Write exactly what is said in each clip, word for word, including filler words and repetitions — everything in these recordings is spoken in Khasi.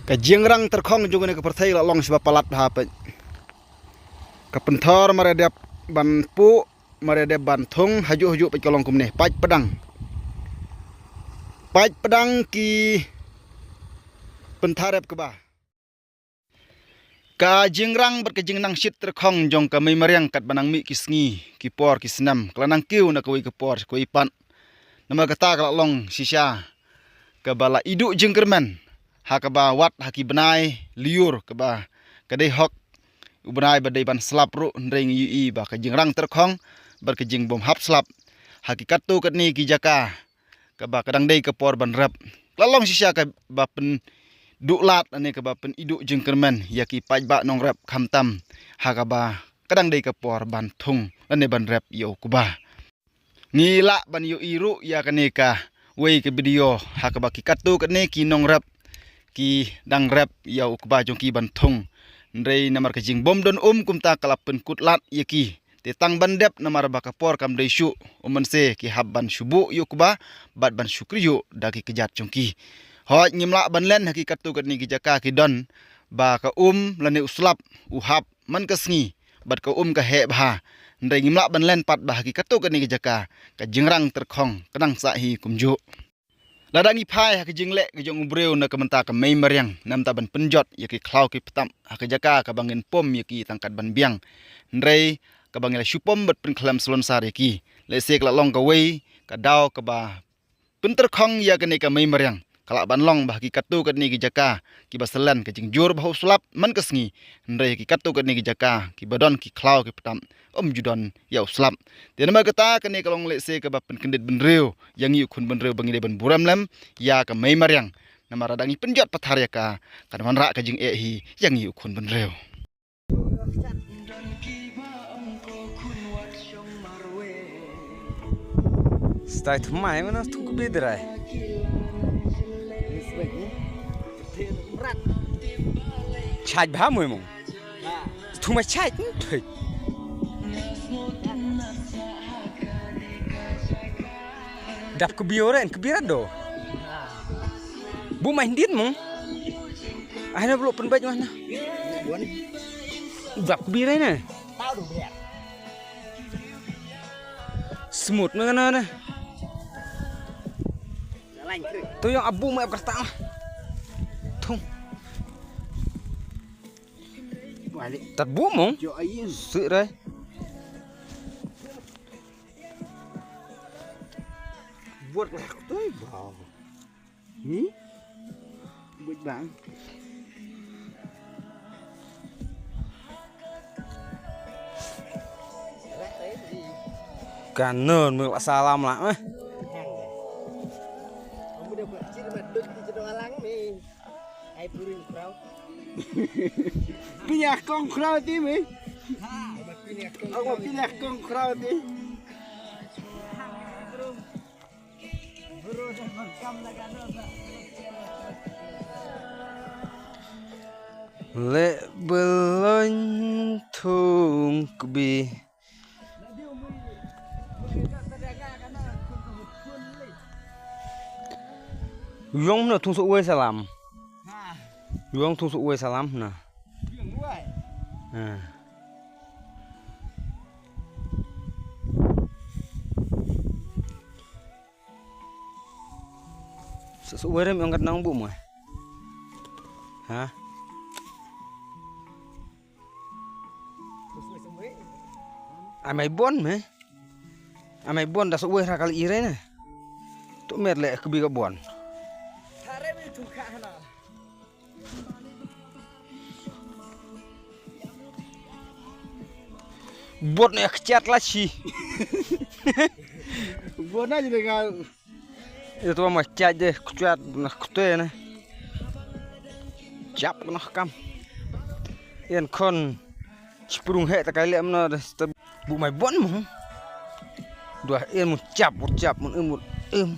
Ka jingrang tyrkhong jong kane ka pyrthei la long shibun palat ha peit. Ka pynthor mar ïa dep ban puh, mar ïa dep ban thung, hajuh hajuh peit ka long kumne, pait pdang. Pait pdang ki pynthar rep kba. Ka jingrang bad ka jingnang shit tyrkhong jong ka mei mariang katba nang mih ki sngi, ki por, ki snem, ka la nang kiew na kawei ka por, kawei pat. Namar kata ka la long shisha kaba la iduh jingkyrmen ha kaba wat ha ki bnai lyiur kaba ka dei hok u bnai ba dei ban slap ruh, hynrei ngi ïohi ba ka jingrang tyrkhong bad ka jingbymhap slap ha ki katto katne ki jaka kaba ka dang dei ka por ban rep. Ka la long shisha kaba pynduh lad lane kaba pyniduh jingkyrmen ïa ki paidbah nongrep, khamtam ha kaba ka dang dei ka por ban thung lane ban rep ïa u kba. Ngi lah ban ïohi ruh ïa kane kawei ka video ha kaba ki katto katne ki nongrep ki dang rep ïa u kba jong ki ban thung. Hynrei namar ka jingbym don um, kumta ka la pynkut lad ïa ki. Te tang ban dep namar ba ka por kam dei shuh, u mynse ki hap ban shu buh ïa u kba bad ban shu kriuh da ki kjat jong ki. Hooid, ngim lah ban len ha ki katto katne ki jaka, ki don ba ka um lane u slap u hap man ka sngi bad ka um ka heh bha. Hynrei ngim lah ban len pat ba ha ki katto katne ki jaka ka jingrang tyrkhong ka nang sah hi kumjuh. Lada ngi phai ha ka jingleh ka jong u briew na ka bynta ka mei mariang, namar ban pynjot ïa ki khlaw ki ptap ha ka jaka kaba ngin pom ïa ki tang kat ban biang. Hynrei kaba ngi la shu pom bad pynkhlem slonsar ïa ki, lehse ka la long kawei ka daw kaba pyntyrkhong ïa kane ka mei mariang. Ka lah ban long ba ha ki katto katne ki jaka kiba selen ka jingjur bha u slap man ka sngi, hynrei ha ki katto katne ki jaka kiba don ki khlaw ki ptap, ym ju don ïa u slap. Te namar kata kane ka long lehse kaba pynkyndit bynriew ïa ngi u khun bynriew ba ngi dei ban burom lem ïa ka mei mariang. Namar lada ngi pynjot pathar ïa ka, kan wanrah ka jingeh hi ïa ngi u khun bynriew. Stai thymmai mano thung kbit rai. Chaj bha mui mong. Thung ma chaj, hmm, thoi. Dap kbit rai, kbit rai do. Bu mai ndit mong. Ai na blo pynbait mah na. Dap kbit rai na. Smooth na na na. Tu yang abu mai ap kerta mah. Thung. Tat bu mong. Sik rai. Buat lah tu bau. Hmm? Buat bang. Kanon mel salam lah eh. Kamu dah buat kecil buat dot di jedong alang ni. Ai puring kerau. Punya kong kerau ti meh. Aku punya kong kerau ti. Leh belon thung kbi. Yong na thung sok wei salam. Yong thung sok wei salam na. Ha. Sa su werem yong kat nang bu mo. Ha? Amai bon me. Amai bon da su wer ha kal ire ne. Tu mer le kbi ka bon. Bot ne kchat la chi. Bot na jine ka. Ito ma kchat de kchat na kute ne. Chap na kam. Yen kon. Chiprung he ta kai lem na de sta bu mai bon mo. Dua em mun chap mun chap mun em mun em.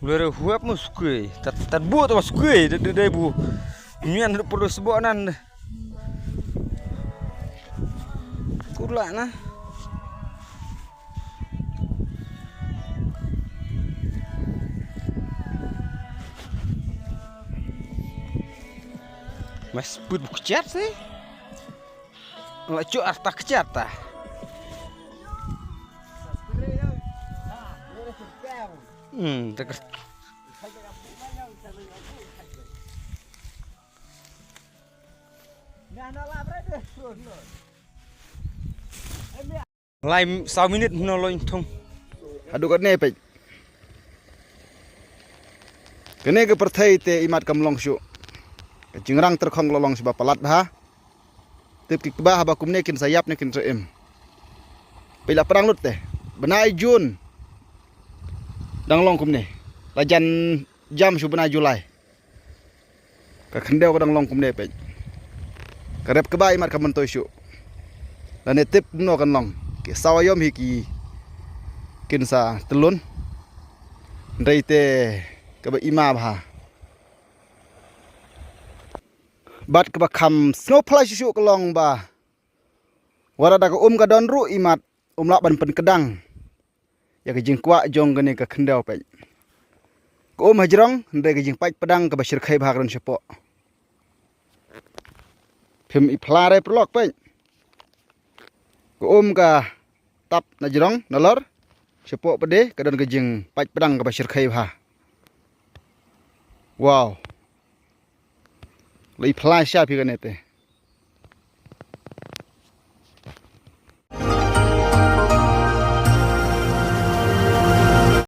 Lere huap mo skui tat tat bu ta skui de de bu. Nyan de perlu sebo nan. Kurla na. Mas put buk chat sih. La chu arta kchat ta. Hmm, tak. Lai saw minit hno loin thung. Haduh katne peit. Kane ka pyrthei te imat kam long shuh. Ka jingrang tyrkhong la long shuh ba palat bha. Tip ki kba haba kumne kin sa ïap ne kin sa im. Peit la pdang lut te. Bnai Jun. Dang long kumne. La jan jam shuh bnai Julai. Ka khyndew ka dang long kumne peit. Ka rep kba imat ka myntoi shuh. Lane tip kumno kan long. Ki saw aïom hi ki kin sa tylun. Hynrei te kaba ima bha. Bad kaba kham sngewphylla shuh shuh ka long ba. Wat la da ka um ka don ruh imat um lah ban pynkdang. Ïa ka jingkwah jong kane ka khyndew peit. Ka um hajrong, hynrei ka jingpait pdang kaba shyrkhei bha ka don shapoh. Phim i phla re paralok peit. Ka um ka tap na jrong, na lor. Shapoh pat de, ka don ka jingpait pdang kaba shyrkhei bha. Wow. La i phla sha phi kane te.